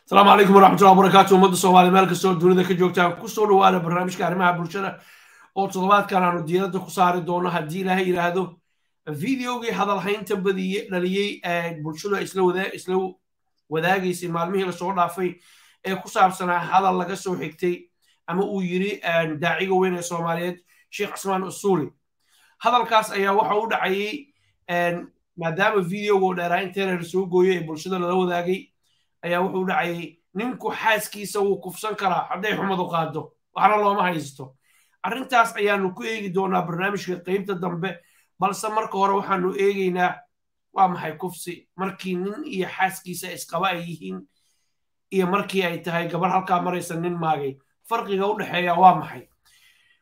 Asalaamu calaykum waraxmatullahi wabarakaatu. Ummadda Soomaaliya meel kastoo dunida ka joogtaan, kusoo dhawaada barnaamijka arrimaha bulshada oo toddobaadkan aanu diiradda ku saari doono, haddii Ilaahay yidhaahdo, videogii hadalhaynta badiye dhaliyey ee bulshadu ay isla wadaagaysay maalmihii lasoo dhaafay ee ku saabsanaa hadal laga soo xigtay ama uu yiri daaciga weyn ee Soomaaliyeed, Sheekh Cismaan Usuuli. Hadalkaas ayaa waxa u dhacayay, maadaama videoga dheeraa inteena la soo gooyey ee bulshada lala wadaagay, ayaa wuxuu dhacayay: ninku xaaskiisa wuu kufsan karaa hadday xumadu qaado, waxna looma haysto. Arrintaas ayaanu ku eegi doonaa barnaamijka qeybta dambe, balse marka hore waxaanu eegaynaa waa maxay kufsi markii nin iyo xaaskiisa isqaba ay yihiin iyo markii ay tahay gabar halkaa maraysa nin maagay, farqiga u dhexeeya waa maxay?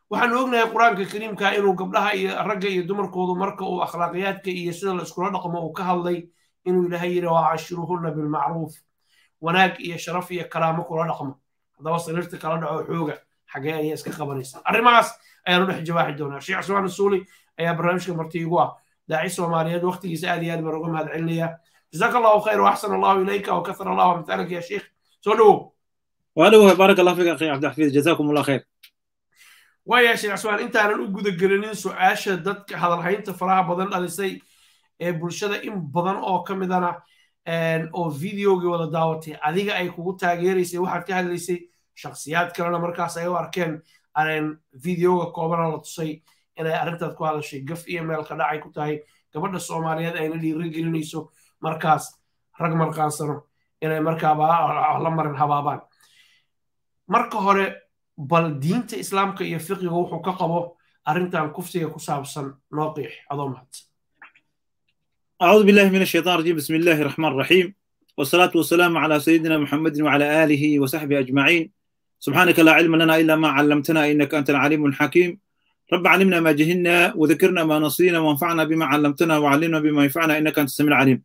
Waxaanu ognahay Qur-aanka Kariimka inuu gabdhaha iyo ragga iyo dumarkoodu marka uu akhlaaqiyaadka iyo sida la iskula dhaqmo uu ka hadlay, inuu Ilaahay yidhi: "Wacaashiruhunna bilmacruuf", wanaag iyo sharaf iyo karaamo kula dhaqmo. Haddaba sariirta kala dhaco xooga xagee ayaa iska qabanaysa? Arrimahaas ayaanu dhex jawaaxi doonaa. Sheekh Cusmaan Usuuli ayaa barnaamijka marti igu ah, daaci Soomaaliyeed. Waqtigiisa aad iyo aad baan uga mahad celinaya. Jazaaka Allahu khayr wa axsan Allahu ilayka wa kathara Allahu amthaalaka ya sheikh. Soo dhowow. Waa بارك الله فيك أخي عبد الحفيظ، جزاكم الله خير. Waaya Sheekh Cusmaan, intaanan u guda gelinin su-aasha dadka hadalhaynta faraha badan dhalisay ee bulshada in badan oo ka midana oo videogii wada daawatay adiga ay kugu taageeraysay, waxaad ka hadlaysay, shakhsiyaad kalena markaas ay u arkeen videoga koobana la tusay inay arrintaad ku hadashay gaf iyo meelka dhacay ku tahay gabadha Soomaaliyeed, ayna dhiiri gelinayso markaas rag marqaansano inay markaaba la marin habaabaan, marka hore bal diinta Islaamka iyo fiqiga wuxuu ka qabo arrintan kufsiga ku saabsan noo qiix, adoo mahadsan. أعوذ بالله من الشيطان الرجيم، بسم الله الرحمن الرحيم، والصلاة والسلام على سيدنا محمد وعلى آله وصحبه أجمعين. سبحانك لا علم لنا إلا ما علمتنا إنك أنت العليم الحكيم. رب علمنا ما جهلنا وذكرنا ما نسينا وانفعنا بما علمتنا وعلمنا بما ينفعنا إنك أنت السميع العليم.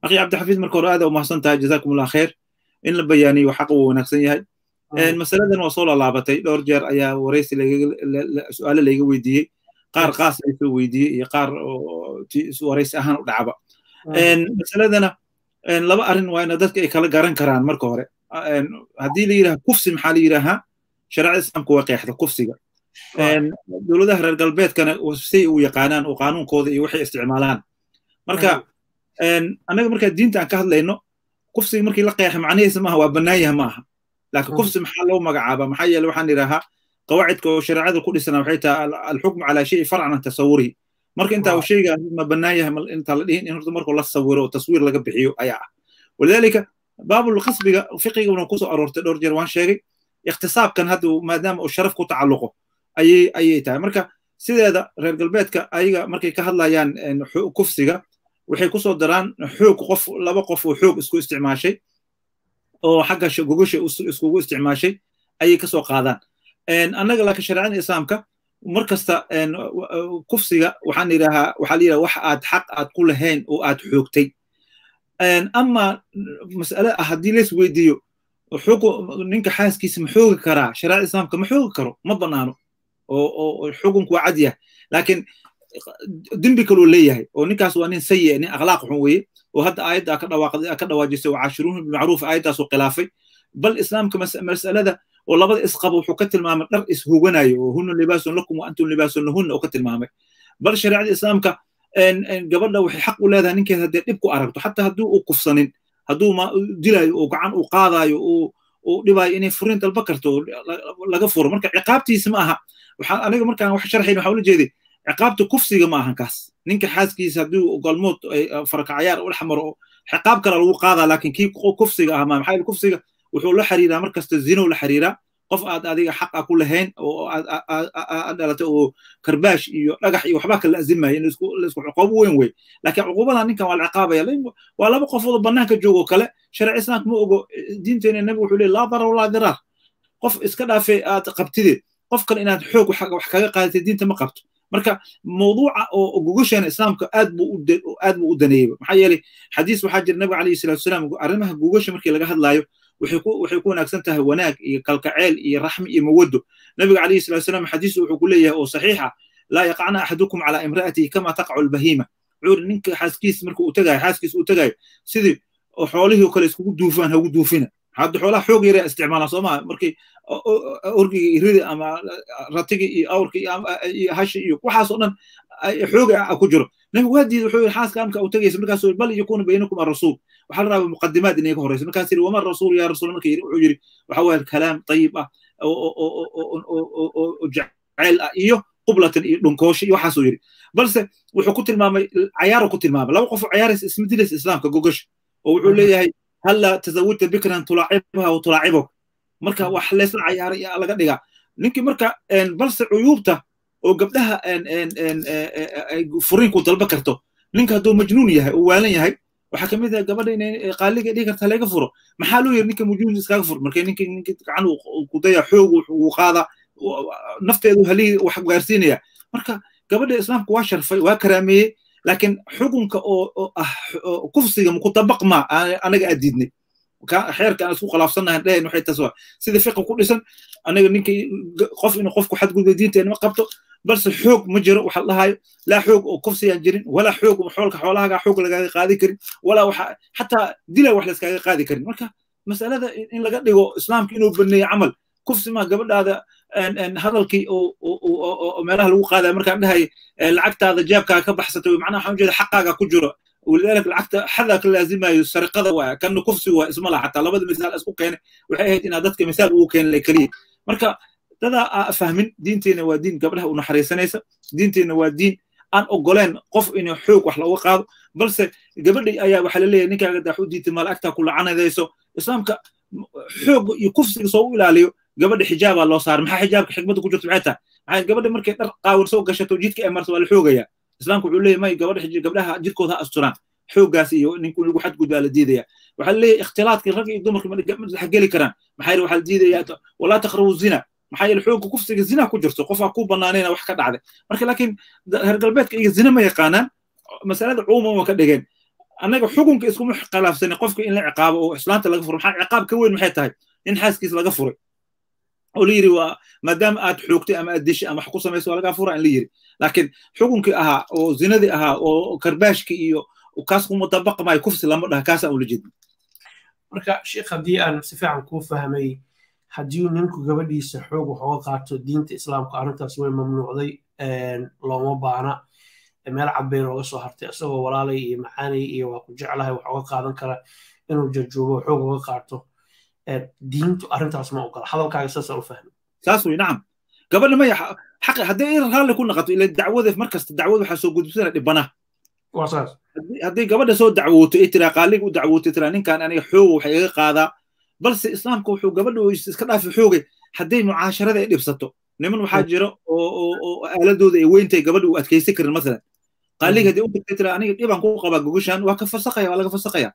أخي عبد الحفيظ، marka hore aad u mahadsantahay، جزاكم الله خير. In la bayaaniyo xaq uu wanaagsan yahay. Masaladan waa soo laalaabatay dhowr jeer ayaa waraysi su-aalo layga weydiiyey, qaar qaas laysoo weydiiyey iyo qaar waraysi ahaan u dhacaba. Masaladana laba arrin waa ina dadka ay kala garan karaan. Marka hore, haddii la yidhaha kufsi, maxaa la yidhaahaa? Shareecada Islaamka waa qeexda kufsiga, dowladaha reer galbeedkana say u yaqaanaan oo qaanuunkooda iyo waxay isticmaalaan. Marka annaga markaa diinta aan ka hadlayno, kufsiga markii la qeexa macnihiisa maaha waa bannaan yahay, ma aha. Laakiin kufsi maxaa loo magacaabaa? Maxaa yeele waxaan idhaahaa qawaacidka oo shareecada ku dhisana waxay tahay الحكم على شيء فرع عن تصوره. Marka intaa uu shayga ma bannaan yahay inta la dhihin, in horta markuu la sawiro oo taswiir laga bixiyo ayaa ah. ولذلك baabul qasbiga fiqiguna kusoo aroortay dhowr jeer, waan sheegay. Ikhtisaabkan hadda maadaama uu sharaf ku tacalluqo ayay tahay. Marka sideeda reer galbeedka ayaga markay ka hadlayaan kufsiga, waxay kusoo daraan xoog, qof laba qof oo xoog isku isticmaashay oo xagga gogosha iskugu isticmaashay ayay kasoo qaadaan. Annaga laakiin shareecada Islaamka mar kasta kufsiga waxaan yidhaahaa, waxaa la yidhaha wax aad xaq aad ku lahayn oo aad xoogtay. Ama mas'ale ah haddii lays weydiiyo, ninka xaaskiisa ma xoogi karaa? Shareecada Islaamka ma xoogi karo, ma bannaano oo xukunku waa cad yahay. Laakiin dembi kaluu leeyahay oo ninkaas waa nin sayi, nin akhlaaq xun weeye, oo hadda aayadda ka dhawaaqday, ka dhawaajisay "وعاشروهن بالمعروف", aayaddaasuu khilaafay. Bal Islaamka mas'alada oo labada isqaba wuxuu ka tilmaamay dhar ishuganayo oo "هن لباس لكم وأنتم لباس لهن" oo ka tilmaamay. Bal shareecada Islaamka gabadha waxay xaq u leedahay ninkeeda haddii dhib ku aragto, xataa haddii uu kufsanin, hadduu dilayo oo gacan uu qaadayo uu dhibayo, inay furin dalba karto, laga furo. Marka ciqaabtiisa ma aha. Waxaan aniga markaan wax sharxayn waxaa ula jeeday ciqaabta kufsiga ma ahan kaas. Ninka xaaskiisa haddii galmood farakacayaar u dhex maro, ciqaab kale lagu qaadaa, laakiin kii kufsiga ah ma. Maxaa kufsiga wuxuu la xiriiraa mar kasta zino la xiriiraa, qof aad adiga xaq a ku lahayn oo aad dhalatay oo karbaash iyo dhagax iyo waxba kala azimaya in isku cuquubo weyn wey. Laakiin cuquubadan ninkan waa la ciqaabaya, waa laba qofood oo bannaanka joogo kale. Sharci Islaamka ma ogo. Diinteena Nabigu wuxuu leeyahy: "لا ضرر ولا ضرار". Qof iska dhaafay aad qabtide, qof kale inaad xoog wax kaga qaadatay diinta ma qabto. Marka mawduuca oo gogosheena Islaamka aad buu u daneeyey. Maxaa yeelay xadiis waxaa jira Nabiga calayhi salaatu wasalaam arrimaha gogosha markii laga hadlaayo, waxay ku wanaagsan tahay wanaag iyo kalkaceel iyo raxmi iyo mawaddo. Nabiga calayhi salatu wasalaam xadiis wuxuu ku leeyahay oo saxiix ah: "لا يقعن أحدكم على امرأته كما تقع البهيمة". Wuxuu ninka xaaskiis marka uu tagayo, xaaskiis uu tagayo, sidii xoolihii oo kale iskugu duufaan hagu duufina. Maxaa Hadda xoolaha xoog yar isticmaalaan, soo maaha? Markii orgiga iyo rida ama ratiga iyo awrka iyo hashi iyo waxaas oo dhan xoog ku jiro, nabigu waa diiday. Wuxuu yidhi xaaska amka u tagaysa markaas, bal yakuuna baynakum arasuul. Waxaa la rabaa muqadimaad inay ka horeyso. Markaas yidhi, wama rasuul yaa rasuul? Marka yidhi, wuxuu yidhi waxa weeye kalaam tayib ah oo jacayl ah iyo qublatan iyo dhunkoosho iyo waxaasuu yidhi. Balse wuxuu ku tilmaamay cayaaro, ku tilmaamay laba qof oo cayaaraysa isma dilaysa islaamka gogasha, oo wuxuu leeyahay halla tasawujta bikran tulaacibha wa tulaacibuk. Marka wax leysla cayaaray laga dhigaa ninkii marka. Balse cuyuubta oo gabdhaha furiinku dalba karto ninka hadduu majnuun yahay oo waalan yahay, waxaa kamid ah gabadha inay qaaliga dhihi karta laga furo. Maxaa loo yiri ninka majnuun iskaga fur? Marka ninka gacan ku daya, xoog uu qaada, nafteedu halii wax gaarsiinaya. Marka gabadha islaamku waa sharfay, waa karaameeyey, laakiin xukunka oo ah kufsiga maku tabaqma anaga aad diidnay. Xeerka aan isku khilaafsannahay dhehen waxay taas waa sida fiqi ku dhisan. Anaga ninka qof inuu qofku xadgudbay diinteena ma qabto, balse xoog ma jiro waxa la dhahayo, laa xoog oo kufsiyaan jirin, walaa xoog xoolka xoolahaaga xoog lagaaga qaadi karin, walaa waxa xataa dila wax layskaaga qaadi karin. Marka masalada in laga dhigo islaamka inuu baneeyo camal kufsi ma gabadhaada hadalkii oo meelaha lagu qaadaya markaan dhahay lacagtaada jeebkaaga ka baxsatay, macnaha waxaan ujeeda xaqaaga ku jiro. Walidaalika lacagta xadaa ka laazimayo sariqada waa kanna kufsi waa isma laha. Xataa labada misaal isku keenay waxay ahayd inaad dadka misaal ugu keenay keliya. Marka dadaa aa fahmin, diinteena waa diin gabdhaha u naxariisanaysa, diinteena waa diin aan ogoleen qof inuu xoog wax looga qaado. Balse gabadhi ayaa waxaa laleeyahay ninkaaga daax u diintay, malaa'igtaa ku lacanadayso. Islaamka xoog iyo kufsiga soo u ilaaliyo, gabadha xijaabaa loo saaray. Maxaa xijaabka xikmadda ku jirto maxay tahay? Maxay gabadha markay dhar qaawan soo gashato jidka ay marto waa la xoogayaa. Islaamku wuxuu leeyahay may, gabadha gabdhaha jirkooda ha asturaan, xooggaas iyo ninku lagu xadgudbaa la diidaya. Waxaa leeyahay ikhtilaadkii rag iyo dumarka ma dhex geli karaan. Maxaa yeele waxaa la diidayaa walaa taqrabu zina. Maxaa yeele xoogga kufsiga zina ku jirto, qofaa ku banaanayna wax ka dhacday. Marka laakiin reer galbeedka iyo zina ma yaqaanaan, masalada cuuman waa ka dhigeen. Annaga xukunka iskuma khilaafsanin qofka in la ciqaabo oo islaanta laga furo. Maxaa ciqaab ka weyn maxay tahay in xaaskiisa laga furay oo la yiri waa maadaama aad xoogtay ama aad dishay ama wax ku samayso waa lagaa fura in la yiri? Laakiin xukunkii ahaa oo zinadii ahaa oo karbaashkii iyo kaas kuma dabaqmaayo, kufsi lama dhaha, kaasaan ula jeedin. Marka sheekh, haddii aan si fiican kuu fahmay, haddii ninku gabadhiisa xoog wax uga qaato, diinta islaamka arrintaas way mamnuucday, looma baahna, meel cad bay nooga soo hartay. Isagoo walaalay iyo macaanay iyo waa ku jeclahay wax uga qaadan kara, inuu jajuubo xoog uga qaato, diintu arrintaas ma ogola. Hadalkaaga saasaan u fahmay. Saas wey, nacam. Gabadha maya xaqi hadday raalli ku naqato, ila dacwada mar kasta dacwada waxaa soo gudbisana dhibana. Waa saas. Hadday gabadha soo dacwooto ay tiraa qaaliga u dacwooto, tiraa ninkan aniga xooga waxa iga qaadaa, balse islaamka wuxuu gabadha iska dhaafi xoogay hadday mucaasharada ay dhibsato. Niman waxaa jira oo aaladooda ay weyntahay, gabadha uu adkaysan karin masalan. Qaaliga haddii u tagtay tiraa aniga dhibaan ku qabaa gogoshan, waa ka fasaqaya, waa laga fasaqaya.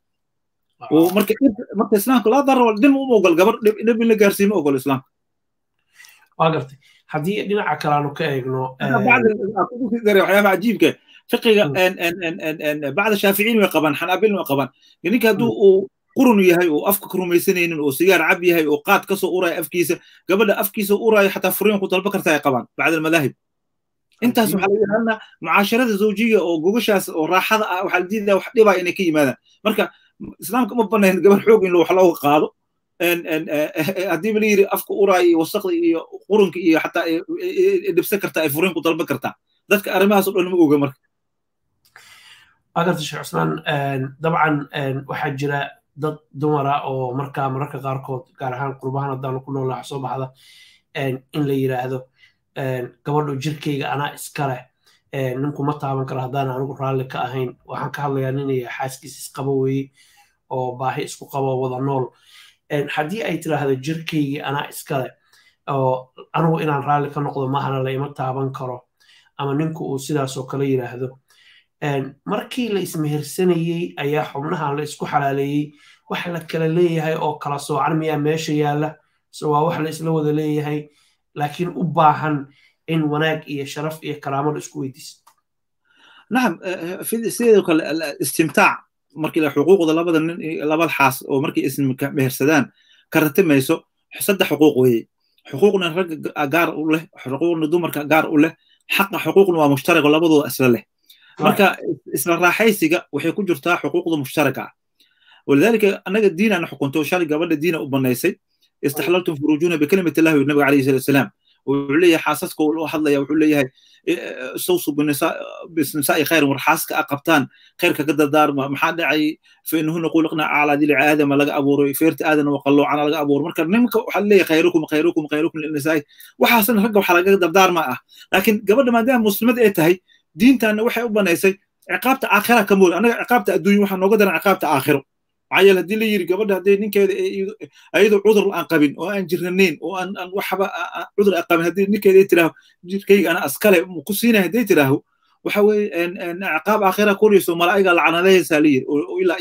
Marka marka islaamka laa daro dhib uma ogol, gabadh dhib in la gaarsiiyo ma ogol islaamka. Waa gartay. Haddii dhinaca kale aanu ka eegno waxyaabaha cajiibka fiqiga, bacda shaaficiin way qabaan, xanaabilna way qabaan, ninka hadduu uu qurun yahay oo afka ka rumaysanaynin oo sigaar cab yahay oo qaad kasoo uraya afkiisa, gabadha afkiisa uraya xataa furiin ku dalba karta ay qabaan bacda almadaahib. Intaas waxaa laga ilaalinaa mucaasharada zawjiga oo gogashaas oo raaxada ah, waxaa la diidaya wax dhibaya inay ka yimaadaan. Marka islaamka ma banayn gabar xoog in wax looga qaado haddiiba la yiri afka uraya iyo wasaqda iyo qurunka iyo xataa dhibsan kartaa, ay furiin ku dalban kartaa. Dadka arrimahaas oo dhan ma oga. Marka waa garta Sheekh Cusmaan, dabcan waxaa jira dad dumara oo markaa mararka qaarkood, gaar ahaan qurbahan haddaanu ku nool, soo baxda in la yidhaahdo gabadhu jirkayga anaa iska leh, ninku ma taaban karo haddaan anigu raalli ka ahayn. Waxaan ka hadlayaa nin iyo xaaskiis isqabo weeye oo baahi isku qabo wada nool. Haddii ay tiraahdo jirkaygii anaa iska leh oo anigu inaan raalli ka noqdo maahana la ima taaban karo, ama ninku uu sidaasoo kale yidhaahdo, markii la ismehersanayey ayaa xubnahan la isku xalaaleeyey, wax la kala leeyahay oo kala soocan miyaa meesha yaalla? So waa wax la isla wada leeyahay, laakiin u baahan in wanaag iyo sharaf iyo karaamo la isku weydiisto. Nacam, sideedoo kale istimtaac markii la xuquuqda labada nin, labada xaas oo markii ismehersadaan ka ratimayso saddex xuquuq weeye: xuquuqna ragga gaar u leh, xuquuqna dumarka gaar u leh, xaqa xuquuqna waa mushtarak oo labadooda isla leh. Marka isla raaxaysiga waxay ku jirtaa xuquuqda mushtaraka ah. Walidaalika annaga diin aan xukunto shalay gabadha diina u banaysay, istaxlaltum furuujuna bikalimati illahi. Nabiga calayhi salatu wasalaam wuxuu leeyahay, xaasaska uu hadlaya, wuxuu leeyahay istawsu binisaa'i khayran, war xaaska a qabtaan khayrka ka dardaarma. Maxaa dhacay? Fa inahuna khuliqna calaa dili aadama laga abuuray, feerta aadana waa qalloocana laga abuuray. Marka nimanka waxaa leeyahay khayrukum khayrukum khayrukum linisaa'i, waxaasna ragga waxaa laga dardaarma ah. Laakiin gabadha maadaama muslimad ay tahay, diintaana waxay u banaysay ciqaabta aakhira ka mood. Annaga ciqaabta adduunya waxaa nooga daran ciqaabta aakhiro. Maxaa yeele, haddii la yiri gabadha hadday ninkeeda ayadoo cudur aan qabin oo aan jirnaneyn oo aan waxba cudur aan qabin, haddii ninkeeda ay tiraaho jirkayga ana askale ku siinaya, hadday tiraaho, waxa weeye ciqaab aakhira korayso, malaa'iga lacnadahaysaa la yiri oo ilaa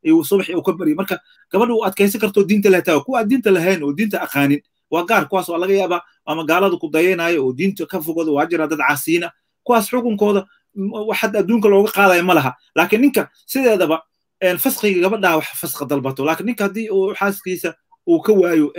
iyo subaxii uu ka baryo. Marka gabadha uu adkaysan karto diinta leh taa, kuwa aan diinta lahayn oo diinta aqaanin waa gaar, kuwaas waa laga yaabaa ama gaalada ku dayanaayo oo diinta ka fogooda waa jira dad caasiina, kuwaas xukunkooda wax hadda adduunka looga qaadayo ma laha. Laakiin ninka sideedaba faskiga gabadhaa wax faska dalbato, laakiin ninka haddii uu xaaskiisa uu ka waayo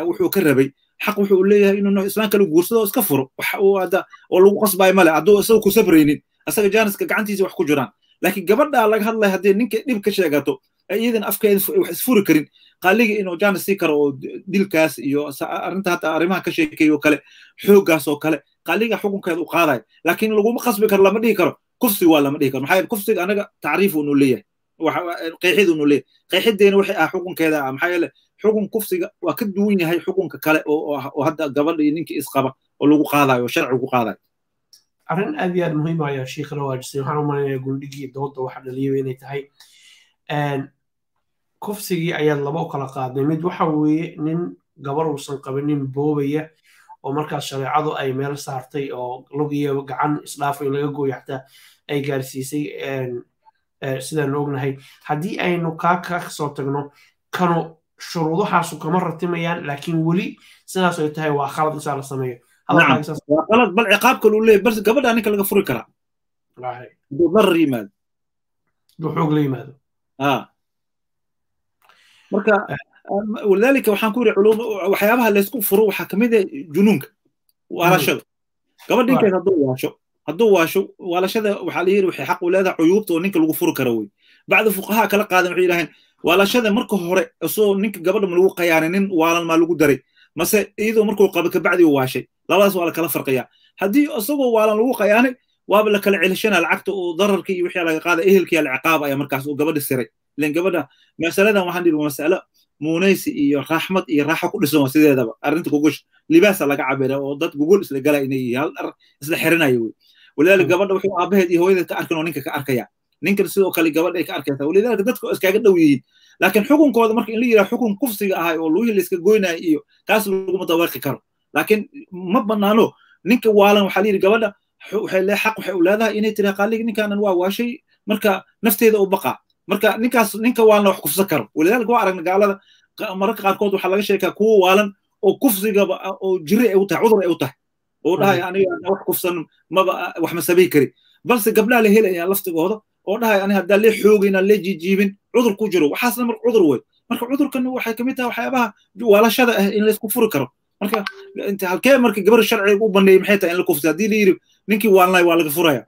wuxuu ka rabay, xaq wuxuu leeyahay inuu islaan kale guursado oo iska furo. Wax uu hadda oo lagu qasbayo male hadduu isagu ku sabraynin, asaga jaaniska gacantiisa wax ku jiraan. Laakiin gabadhaa laga hadlaya, haddii ninka dhib ka sheegato, iyadan afkeeda wax isfuri karin, qaaliga inuu jaanis sii karo oo dilkaas iyo arrinta hadda arrimaha ka sheekeeyo kale, xooggaas oo kale, qaaliga xukunkeeda u qaadayo. Laakiin laguma qasbi karo, lama dhihi karo kufsi waa, lama dhihi karo. Maxaa yeele kufsiga anaga tacriif unu leeyahay, qeexid unu leeyahay, qeexideena waxay ah xukunkeeda ah. Maxaa yeele xukun kufsiga waa ka duwan yahay xukunka kale oo hadda gabadha iyo ninka isqaba oo lagu qaadayo oo sharcigu ku qaadayo. Arrin aad iyo aad muhiim ayaa sheikh la waajisay. Waxaan u malaynayaa gundhigii dooda waxa dhaliyay inay tahay kufsigii ayaad laba u kala qaadnay. Mid waxa weeye nin gabar uusan qabin nin boobaya oo markaas shareecadu ay meel saartay oo lug iyo gacan isdhaafo in laga gooyo xataa ay gaarsiisay, sidaanu ognahay. Haddii aynu kaa ka soo tagno, kanu shuruudahaasu kama ratimayaan, laakiin weli sidaas ay tahay waa khalad insaa la sameeyo. Waa qalad, bal ciqaab kale uu leeyahay, bal gabadha ninka laga furi karaa hadduu darar yimaado. Hadduu xoog la yimaado. Marka walidaalika waxaan ku yidhi culum waxyaabaha laysku furo waxaa kamid ah junuunka, waalashada. Gabadh ninkeed hadduu waasho, waalashada waxaa la yidhi waxay xaq u leedahay cuyuubta oo ninka lagu furi karo wey. Bacdi fuqahaa kala qaadan, waxay yidhaheen waalashada marka hore isagoo ninka gabadha ma lagu qayaanay, nin waalan maa lagu daray, mase iyadoo markuu qabo kabacdi uu waashay? Labadaas waa la kala farqiyaa. Haddii isagoo waalan lagu qayaanay, waaba la kala celishana lacagta oo dararkii iyo wixii laga qaada, ehelkii la ciqaabaya markaas uu gabadha siray. Ilan gabadha masaladan waxaan dhihi waa mas'alo muunaysi iyo raxmad iyo raaxo ku dhisan. Waa sideedaba arrinta gogosha libaasa laga cabira oo dad gogol isla gala inay yihiin, hal dhar isla xiranaya wey. Walidaalika gabadha wuxuu aabaheed iyo hooyadeed ka arkin oo ninka ka arkaya, ninkan sidoo kale gabadha ay ka arkaysaa. Walidaalika dadka iskaga dhow yihiin, laakiin xukunkooda marka in la yidhaha xukun kufsiga ahay oo lugihii la iska goynaya iyo kaas laguma dawaaqi karo. Laakiin ma banaano ninka waalan. Waxaa la yidhi gabadha waxay le xaq waxay u leedahay inay tiri qaaliga ninkaanan waa waashay, marka nafteeda u baqaa. Marka ninkaas ninka waalna wax kufsan karo. Walidaalika waa aragna gaalada mararka qaarkood waxaa laga sheekaa kuwa waalan oo kufsigaba oo jiri ay u tahay, cudur ay u tahay, oo dhahay aniga wax kufsan maba wax ma samayn kari. Balse gabdhaha la helaya laftigooda oo dhahay ani haddaa lee xoogayna lee jiijiibin, cudur ku jiro. Waxaasna marka cudur wey. Marka cudurkan waxay kamid tahay waxyaabaha waalashada ah in laysku furi karo. Marka inta halkee marka gabar sharciga u baneeyay maxay tahay in la kufsi haddii la yiri ninkii waalnay waa laga furaya?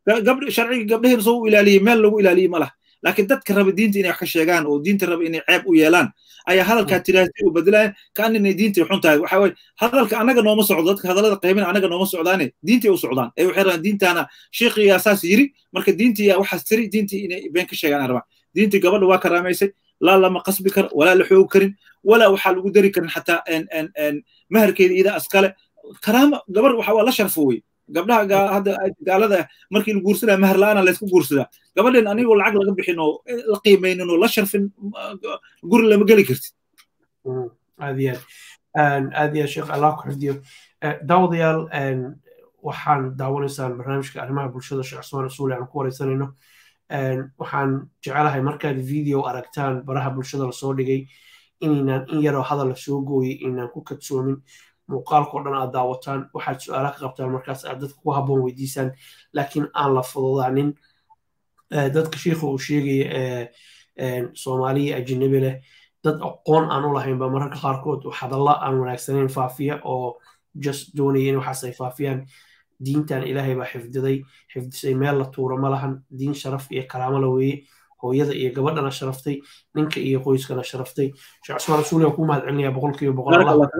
Sharciga gabdhaheen soo u ilaaliyey meel lagu ilaaliyey ma laha. Laakiin dadka raba diinta inay wax ka sheegaan oo diinta raba inay ceeb u yeelaan ayaa hadalkaa tiraahday u bedelayaan kaan inay diinta xun tahay. Waxa waye hadalka annaga nooma socdo, dadka hadallada qaybina annaga nooma socdaane diintay u socdaan ee waxay rabaan diintaana sheekhiyaa saas yiri, marka diintii waxaas tiri, diintii inay been ka sheegaan rabaan. Diintii gabadha waa karaamaysay, laa lama qasbi karo, walaa la xoogi karin, walaa waxaa lagu dari karin xataa maharkeeda iyada askale karaama. Gabar waxa waa la sharfo wey. Gabdhaha hadda gaalada markii la guursanaya mahar la'aana laysku guursadaa. Gabadhan anigoo lacag laga bixin oo la qiimaynin oo la sharfin guri lama geli kartid. Aad iyo aad, aad iyo aad sheekh, Allah ku xifdiyo. Daawadayaal, waxaan daawanaysaan barnaamijka arrimaha bulshada, Sheekh Cusmaan Usuuli aan ku wareysanayno. Waxaan jecelahay markaad video aragtaan baraha bulshada lasoo dhigay inaynaan in yaroo hadal la soo gooyey inaan ku kadsoomin, muuqaalkao dhan aad daawataan, waxaad su-aala ka qabtaan markaas aad dadka ku habboon weydiisaan, laakiin aan la fududaanin. Dadka shiikha uu sheegaya Soomaaliya ajnabi leh, dad aqoon aan u lahayn ba mararka qaarkood hadalla aan wanaagsanayn faafiya oo just doonaya in waxaas ay faafiyaan. Diintan Ilaahay baa xifdiday, xifdisay, meel la tuuro ma lahan. Diin sharaf iyo karaamo la weeye, hooyada iyo gabadhana sharaftay, ninka iyo qoyskana sharaftay. Sheekh Cusmaan Rasuuli, waa kuu mahad celinayaa 100%. Allah.